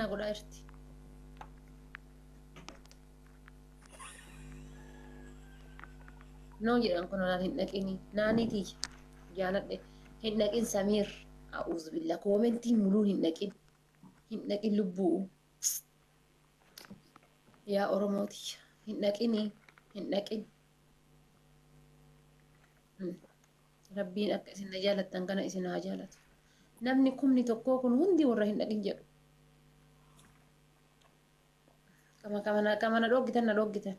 na godhaa jirti. Noo jedhan kun naan hin dhaqini. Naanii tiyya jaaladhe hin dhaqin Samiir. A'uuzu billah koomentiin muluun hin dhaqin. Hin dhaqin lubbuu. Yaa Oromoo tiyya hin dhaqini hin dhaqin. Rabbiin akka isin na jaalattan kana isin haa jaalatu. Namni kumni tokkoo kun hundi warra hin dhaqin jedhu. Kama kama na kama na dhooggitan na dhooggitan.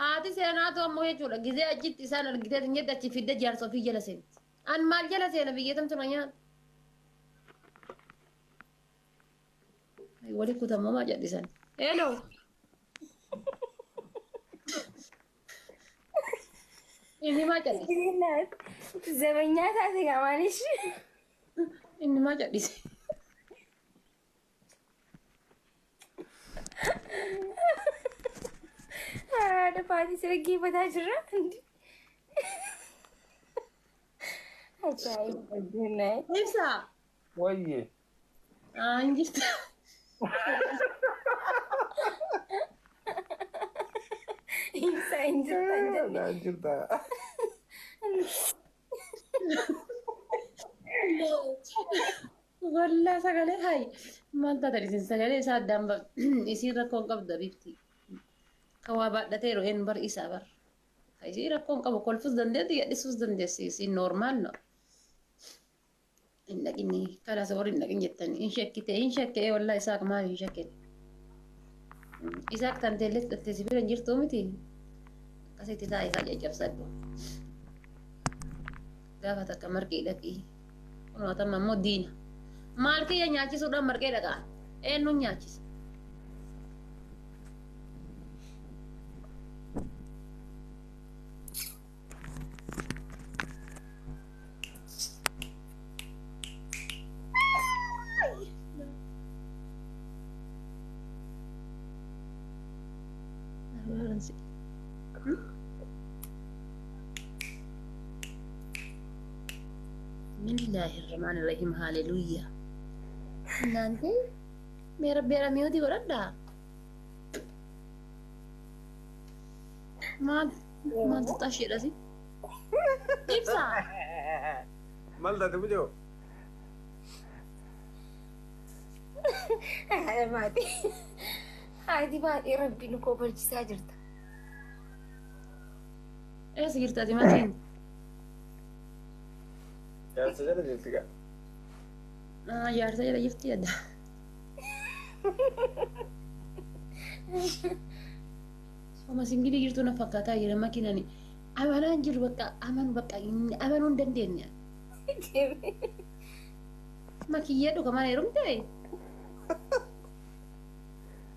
Haati seenaatu ammoo jechuudha gizee achitti isaan argitee hin jette achi fidde jaarsa ofii jala seenti. An maal jala seena biyya tamtu na nyaata. Wali kutammoo maa jedhisan. Hello. Inni maa cal'ise? Zabanyaa taate gaamaanish. Inni maa cal'ise? Haadha faatii si dhaggeeffataa jirra. Ajaa'iba! Ibsaa. Wayye. Aa hin jirtu. Ibsaa hin jirtan jenne. Naan jirta. Wallaa sagalee hayi maal taatan isin sagalee isaa addaan ba isiin rakkoo hin qabdu abibti. Kan waa baadhateeru een bar isaa bar. Isiin rakkoo hin qabu kolfus dandeetti gadhisuus dandeessi isiin normaal no. Hin dhaqini kanas warri hin dhaqin jettani hin shakkite hin shakke wallaa isaaq maal hin shakkine. Isaaq tanteellee fudhattee si bira hin jirtuu miti. Akkasitti taa'e isaa caccabsadhu. Gaafa takka marqii dhaqii. Kunoo atamma immoo diina. Maal kiyya nyaachisuudhaan marqee dhaqaa? Eenyuun nyaachisa? Bismillahirrahmanirrahim. Haleluuyaa. Naante mee rabbi aramiyootii godhadhaa. Maal maaltu xasheedhasi? Ibsaa. Maal taate mucoo? Haadha maatii. Haati maatii rabbi nu kobalchisaa jirta. Eessa jirta ati matiin? Jaarsa jala jirti gaa. Jaarsa jala jirti adda. Oma singilii jirtu na fakkaataa jira makiinani. Amanaan jiru bakka amanu bakka amanuu hin dandeenye. Makiyyee dhuga mana heerumte?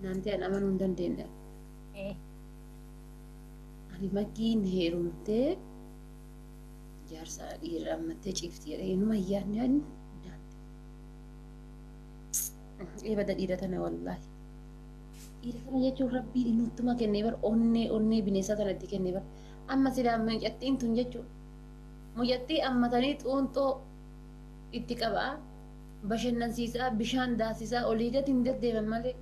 Naanti an amanuu hin dandeenye. Ani makiin heerumtee jaarsa dhiira ammattee ciifti jedhee inuma hin yaadne ani naanti. Eebada dhiira tana wallaahi. Dhiira tana jechuun rabbiin inuttuma kennee bar onnee onnee bineensaa tana itti kennee bar. Amma silaa mucattiin tun jechuudha. Mucattii ammatanii xuunxoo itti qabaa bashannansiisaa bishaan daasisaa olii gadi hin deddeeman malee.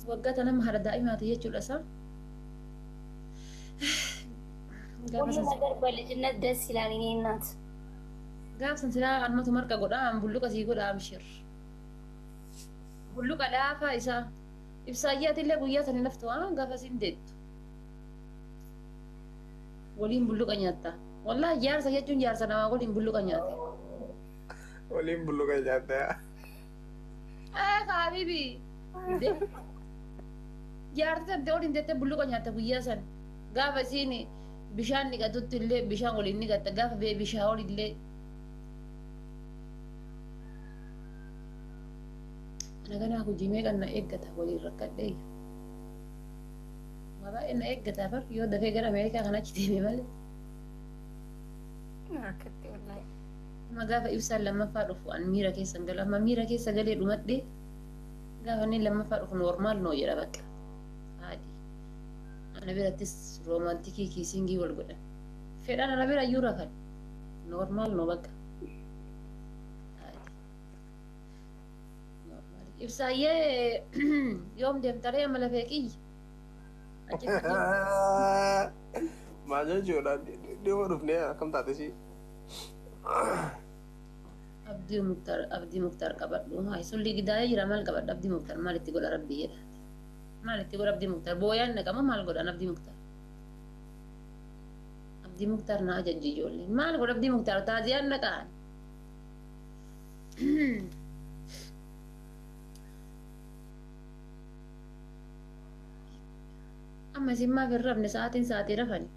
Waggaa tana haadha daa'imaati jechuudha isaa. ሁሉ ነገር በልጅነት ደስ ይላል። የእኔ እናት Gaaf san silaa anumatu marqa godhaa an bulluqa sii godhaa amshir. Bulluqa laafaa isaa. Ibsaayyaatillee guyyaa sanii laftu waan gaafa siin deettu. Waliin bulluqa nyaatta. Wallaahi jaarsa jechuun jaarsa namaa waliin bulluqa nyaate. Waliin bulluqa nyaatta. Ee habibi. Jaarti tante waliin teettee bulluqa nyaatta guyyaa san. Gaafa isiin bishaan dhiqatutti illee bishaan waliin dhiqatta. Gaafa bee bishaan olillee. Ana ganaa hojii meeqan na eeggata waliin rakkadhee. Waa baay'ee na eeggata bar yoo dafee gara Ameerikaa kana achi deeme malee. Rakkate wallaahi. Amma gaafa ibsaan lammaffaa dhufu an miira keessa hin galu. Amma miira keessa galee dhumadhee gaafa inni lammaffaa dhufu normaal noo jedha bakka. Haadhi. Ana birattis romantikii kiisingii wal godhan. Fedhaan ana bira iyyuu rafan. Normaal noo bakka. Haadhi. Ibsaayyee yoom deemtaree amma lafee qiyyi? Achitti Maal jechuudha dhiyoo dhufnee akkam taate si. Abdii Muktaar Abdii Muktaar qabadhu. Haa sulli gidaayee jira maal qabadhu Abdii Muktaar maal itti godha rabbi jedha. Maal itti godha Abdii Muktaar booyaan naqama maal godhan Abdii Muktaar. Abdii Muktaar na ajajji ijoollee maal godha Abdii Muktaar taaziyaan naqaan. Amma isin maaf hin rafne sa'aatiin sa'aatii rafani.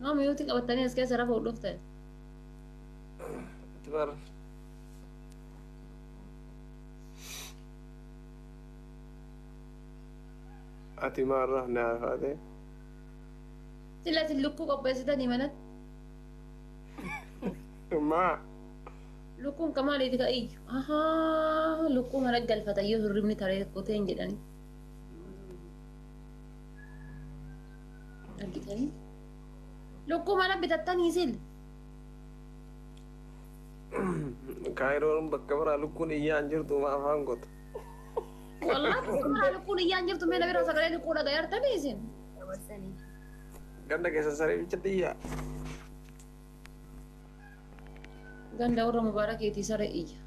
Maama yooti qabatanii as keessa rafuu dhuftan. Itti bara. Ati maal rafne hafaate? Sila isin lukkuu qopheessitanii manatti. Maa Lukkuun ka maaliiti ka iyyu? Ahaa lukkuu mana galfata yoo hirribni taree kuteen jedhani. Argitanii? Lukkuu mana bitattanii sil. Kaayiroon bakka biraa lukkuun iyyaa hin jirtu maa afaan goota. Wallaahi bakka biraa lukkuun iyyaa hin jirtu mee na bira sagalee lukkuu dhagayartanii isin. Dabarsanii. Ganda keessa saree bichatti iyyaa. Ganda warra mubaarakeetii saree iyya.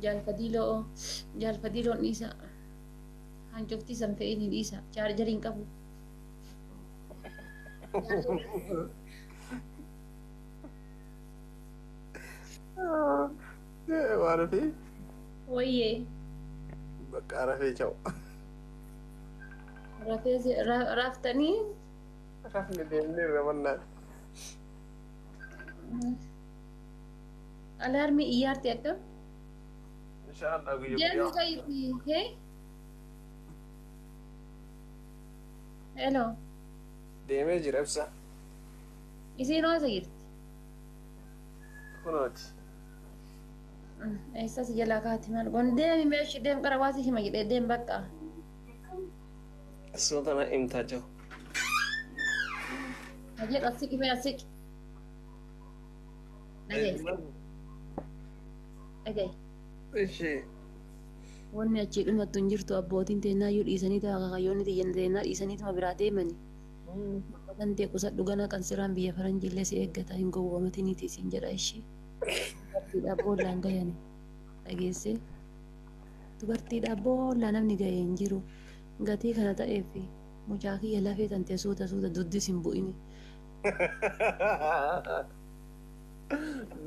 Jaalfadiiloo jaalfadiiloon dhiisa. Hancuftii san fe'iin hin dhiisa. Chaarjarii hin qabu. Waan ofii Wayyee. bakka rafee cha'u. Rafee raftanii Rafne deemnee irra mannaan. Alaarmii iyyaarti akkam? Inshallah guyyaa Deemu guyyaa. ka'iiti. Hee? Hello. Deemee jira ibsa. Isiin eessa jirti? Kunooti. Eessas jalaa kaati maal goon deemi meeshi deem qara waasi hima jedhee deem bakka. Suuta na himtaa jiru. Hajee asiqi mee asiqi. Dhaga'i dhaga'i. Ishee. Wanni achii dhumattu hin jirtu abbootiin teennaayyuu dhiisanii kaakayyoonni xiyyan teennaa dhiisaniituma biraa deemani. Kan ta'e qusadhu gana kan siraan biyya faranjiillee si eeggata hin gowwoomatiniiti isiin jedha ishee. Dubartiidhaaf boollaan gayani dhageessee. Dubartiidhaaf boollaa namni gahee hin jiru. Gatii kana ta'eef mucaa kiyya lafee tantee suuta suuta duddis hin bu'ini.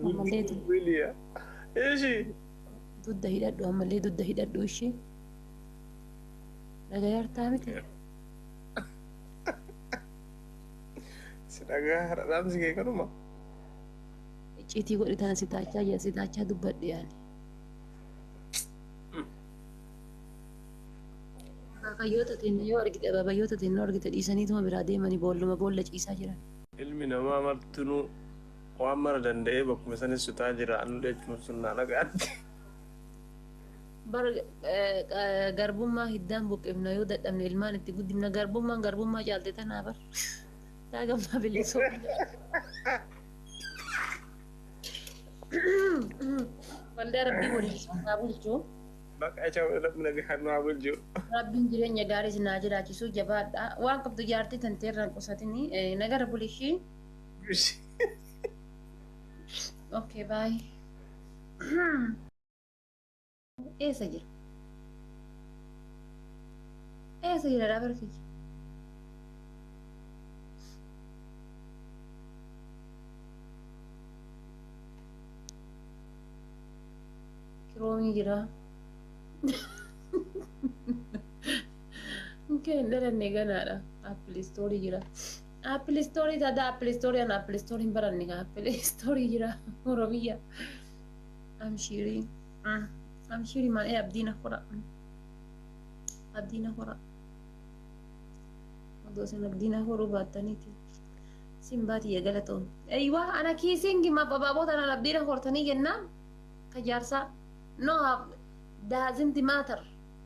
Ammallee Williya. Ishee. dudda hidhadhu ammallee dudda hidhadhu ishee. Dhagayartaa miti. Si dhagaa dhaamsi kee kanuma. Icciitii godhi tana si taachaa jira si taachaa dubbadhe yaani. Akaakayyoota teenya yoo argite abaabayyoota teenya yoo argite dhiisaniituma biraa deemanii boolluma boolla ciisaa jiran. Ilmi namaa martinuu waan mara danda'ee bakkuma sanis sutaa jira anu jechuun sun naa dhagaatti. Bar garbummaa hiddaan buqqifna yoo dadhabne ilmaan itti guddifna garbummaan garbummaa caalte tanaa bar. Taagammaa bilisoo. Waldaa rabbii waliin haa bulchu. Bakka isa namni nagaa nu haa bulchu. Rabbiin jireenya gaarii isin haa jiraachisu jabaadha. Waan qabdu jaartii tanteerraan qusatinii nagara bulishii. Okay, bye. Eessa jira? Eessa jira dhaabar kiyya? Kiroomii jira. Nkee hin dhalanne ganaadha. Apple Store jira. Apple Store taata Apple Store an Apple Store hin baranne ka Apple Store jira. Oromiyya. Amshiirii. Amshiirii maal ee abdiin hora. Abdiin hora. Odoo isin abdiin horuu baattaniiti. Simbaatiyya galatoon. Eeywa ana kiisiin maaf abaaboo tanaan abdiin hortanii jennaan ka jaarsaa. No doesn't matter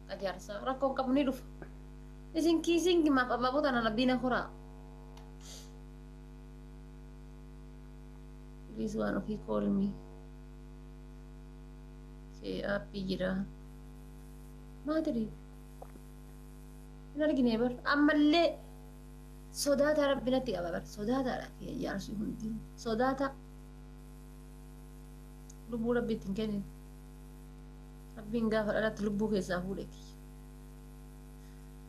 ka jaarsaa rakkoon qabu ni dhufa. Isin kiisiin maaf abaaboo tanaan abdiin horaa. Please waan ofii call me. Kee aappii jira. Maatiri. Hin argine bar. Ammallee sodaata rabbi natti qaba bar. Sodaataadha kee jaarsi hundinuu. Sodaata. Lubbuu rabbi ittiin kennin. Rabbiin gaafa dhalatti lubbuu keessaa fuudhe kiyya.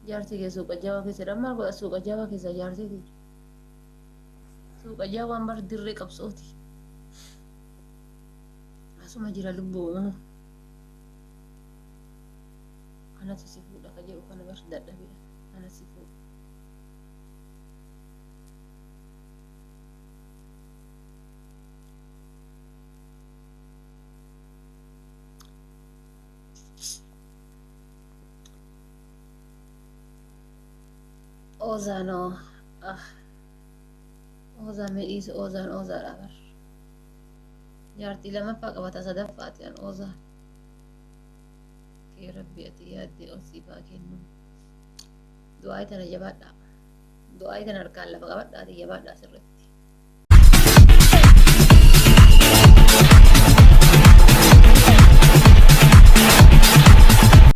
Jaarsi kee suuqa jaawaa keessa maal godha suuqa jaawaa keessa jaarsi kee. Suuqa jaawaan bar dirree qabsooti. Asuma jira lubbuu. Kanatu si fuudha ka jedhu kana bar dadhabee kana si fuudha. Ozaanoo. Ah. Oozaan mee dhiisu oozaan oozaadha bar. Jaartii lamaffaa qabata sadaffaati an oozaan. Kee rabbi ati yaaddee ol siif haa kennu. Du'aa tana jabaadhaa. Du'aa tana harkaan lafa qabadhaati jabaadhaa sirriitti.